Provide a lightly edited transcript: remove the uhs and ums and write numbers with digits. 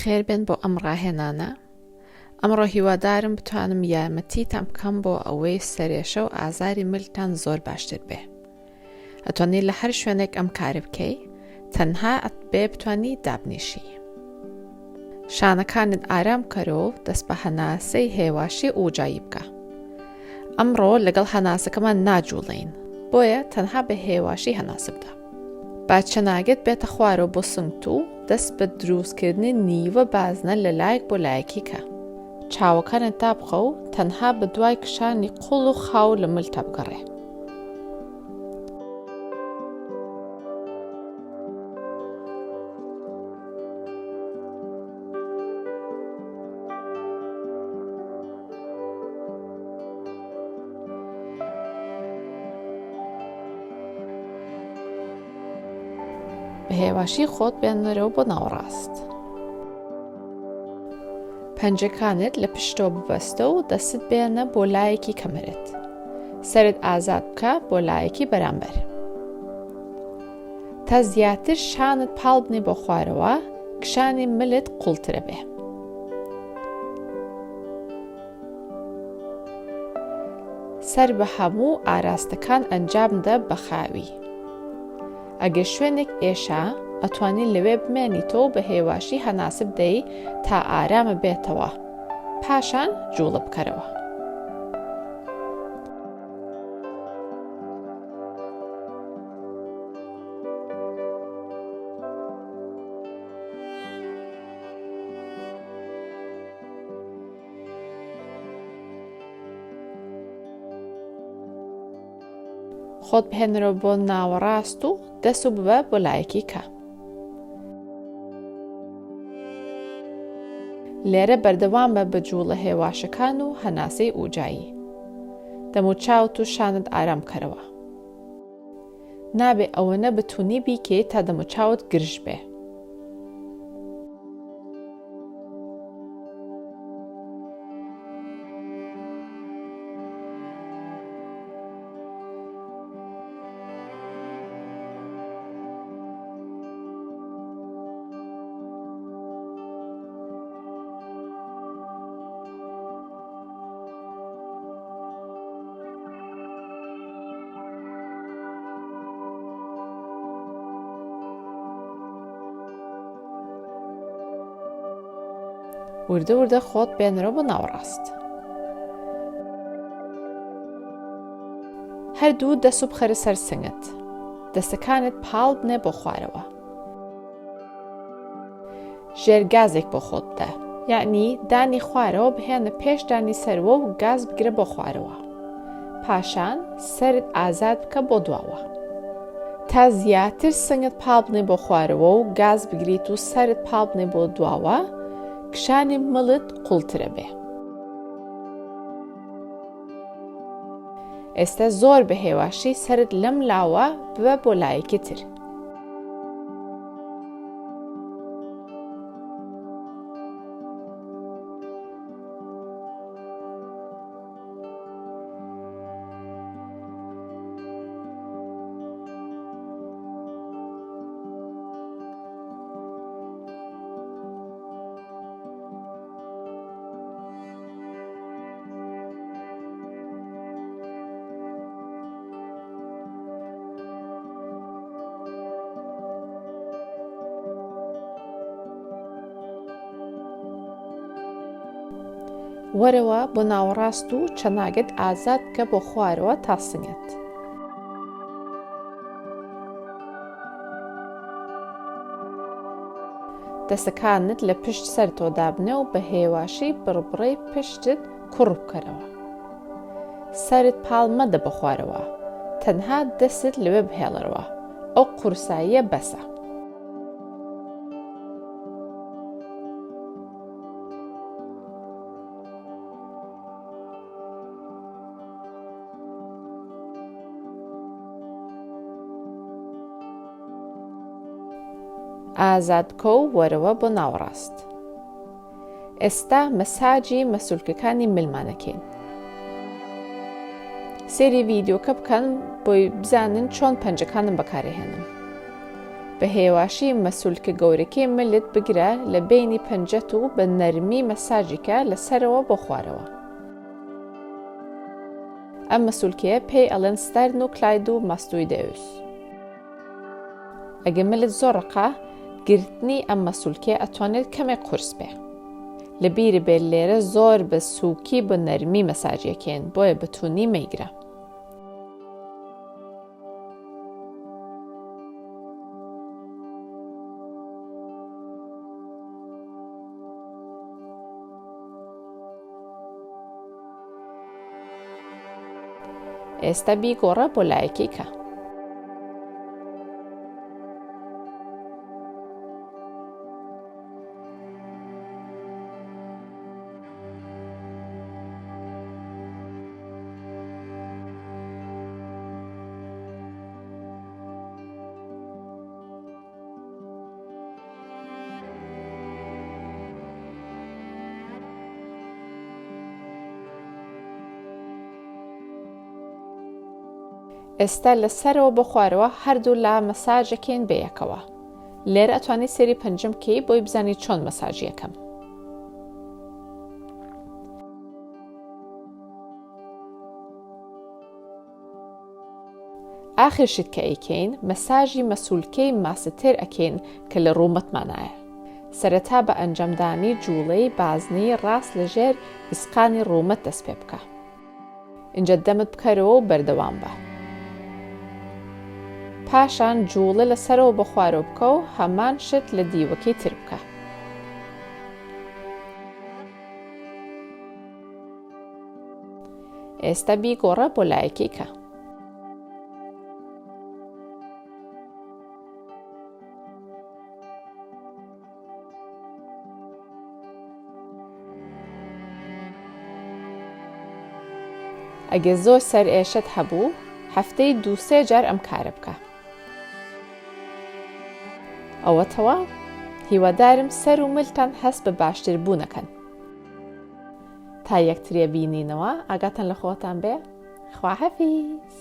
بەخێربێن بۆ ئەم ڕاهێنانە. ئەمڕۆ هیوادارم بتوانم یارمەتیتان بکەم بۆ ئەوەی سەرێشە و ئازاری ملتان زۆر باشتر بێ. ئەتوانی لە هەر شوێنێک ئەم کارە بکەی تەنها ئەبێ بتوانی دابنیشی. شانەکانت ئارام بکەرەوە و دەست بە هەناسەی هێواشی ئوجایی بکە. ئەمڕۆ لەگەڵ هەناسەکەمان ناجوڵێین بۆیە تەنها بە هێواشی هەناسە بدە. با چەناگەت بێتە خوارەوە بۆ سنگت و دەست بە دروستکردنی نیوە بازنە لە لایەک بۆ لایەکی کە. چاوەکانت دابخە و تەنها بە دوای کشانی قوڵ و خاو لە ملتا بگەڕێ. بە هێواشی خۆت بێنەرەوە بۆ ناوەڕاست. پەنجەکانت لە پشتەوە ببەستە و دەستت بێنە بۆ لایەکی کەمەرت. سەرت ئازاد بکە بۆ لایەکی بەرامبەر. تا زیاتر شانت پاڵ بنێ بۆ خوارەوە، کشانی ملت قوڵترە بێ. سەر بە هەموو ئاراستەکان ئەنجامدە بە خاوی. ئەگەر شوێنێک ئێشا ئەتوانی لەوێ بمێنیتەوە و بە هێواشی هەناسە بدەی تا ئارامە بێتەوە پاشان جوڵە بکەرەوە. خۆت بهێنەرەوە بۆ ناوەڕاست و دەست و ببە بۆ لایەکی کە. لێرە بەردەوام بە بە جووڵە هێواشەکان و هەناسەی ئوجایی. دەموچاوت و شانت ئارام بکەرەوە. نابێ ئەوەنە بە تونی بیکەی تا دەموچاوت گرژ بێ. وردە وردە خۆت بێنەرەوە بۆ ناوەڕاست. هەردوو دەست و بخەرە سەر سنگت. دەستەکانت پاڵ بنێ بۆ خوارەوە. ژێر گازێک بۆ خۆت بدە یەعنی دانی خوارەوە بهێنە پێش دانی سەروە و گاز بگرە بۆ خوارەوە پاشان سەرت ئازاد بکە بۆ دواوە تا زیاتر سنگت پاڵ بنێ بۆ خوارەوە و گاز بگریت و سەرت پاڵ بنێ بۆ دواوە کشانی ملت قوڵترە بێ. ئێستا زۆر بە هێواشی سەرت لەم لاوە ببە بۆ لایەکی تر. وەرەوە بۆ ناوەڕاست و چەناگەت ئازاد بکە بۆ خوارەوە تا سنگت. دەستەکانت لە پشت سەرتەوە دابنێ و بە هێواشی بڕبڕەی پشتت کوڕ بکەرەوە. سەرت پاڵ مەدە بە خوارەوە، تەنها دەستت لەوێ بهێڵەرەوە، ئەو قورساییە بەسە. ئازاد بکە و وەرەوە بۆ ناوەڕاست. ئێستا مەساجی مەسولکەکانی ملمان ئەکەین. سەیری ڤیدیۆکە بکەن بۆی بزانن چۆن پەنجەکانم بەکارەهێنم. بە هێواشی مەسولکە گەورەکەی ملت بگرە لە بەینی پەنجەت و بە نەرمی مەساجی کە لە سەرەوە بۆ خوارەوە. ئەم مەسولکەیە پێی ئەڵێن sternocleidomastoideus. ئەگەر ملت زۆر ڕەقە، گرتنی ئەم مەسولکەیە ئەتوانێت کەمێک قورس بێ. لە بیرت بێت لێرە زۆر بە سووکی بە نەرمی مەساجی ئەکەین بۆیە بە توندی مەیگرە. ئێستا بیگۆڕە بۆ لایەکی کە. ئێستا لە سەرەوە بۆ خوارەوە هەردوو لا مەساجەکەین بەیەکەوە لێرە ئەتوانی سێری پەنجەم کەی بۆی بزانی چۆن مەساجی ئەکەم. ئاخر شت کە ئەیکەین مەساجی مەسولکەی masseter ئەکەین کە لە ڕوومەتمانایە. سەرەتا بە ئەنجامدانی جوڵەی بازنەی ڕاست لە ژێر ئیسقانی ڕوومەت دەست پێ بکە. ئینجا دەمت بکەرەوە و بەردەوام بە. پاشان جوڵە لە سەرەوە بۆ خوارەوە بکە و هەمان شت لە دیوەکەی تر بکە. ئێستا بیگۆڕە بۆ لایەکی کە. ئەگەر زۆر سەرئێشەت هەبوو هەفتەی دووسێ جار ئەم کارە بکە. ئەوە تەواو هیوادارم سەر و ملتان هەست بە باشتر بوونەکەن. تا یەکتریە بینینەوە ئاگاتان لە خۆتان بێ خواحەفیز.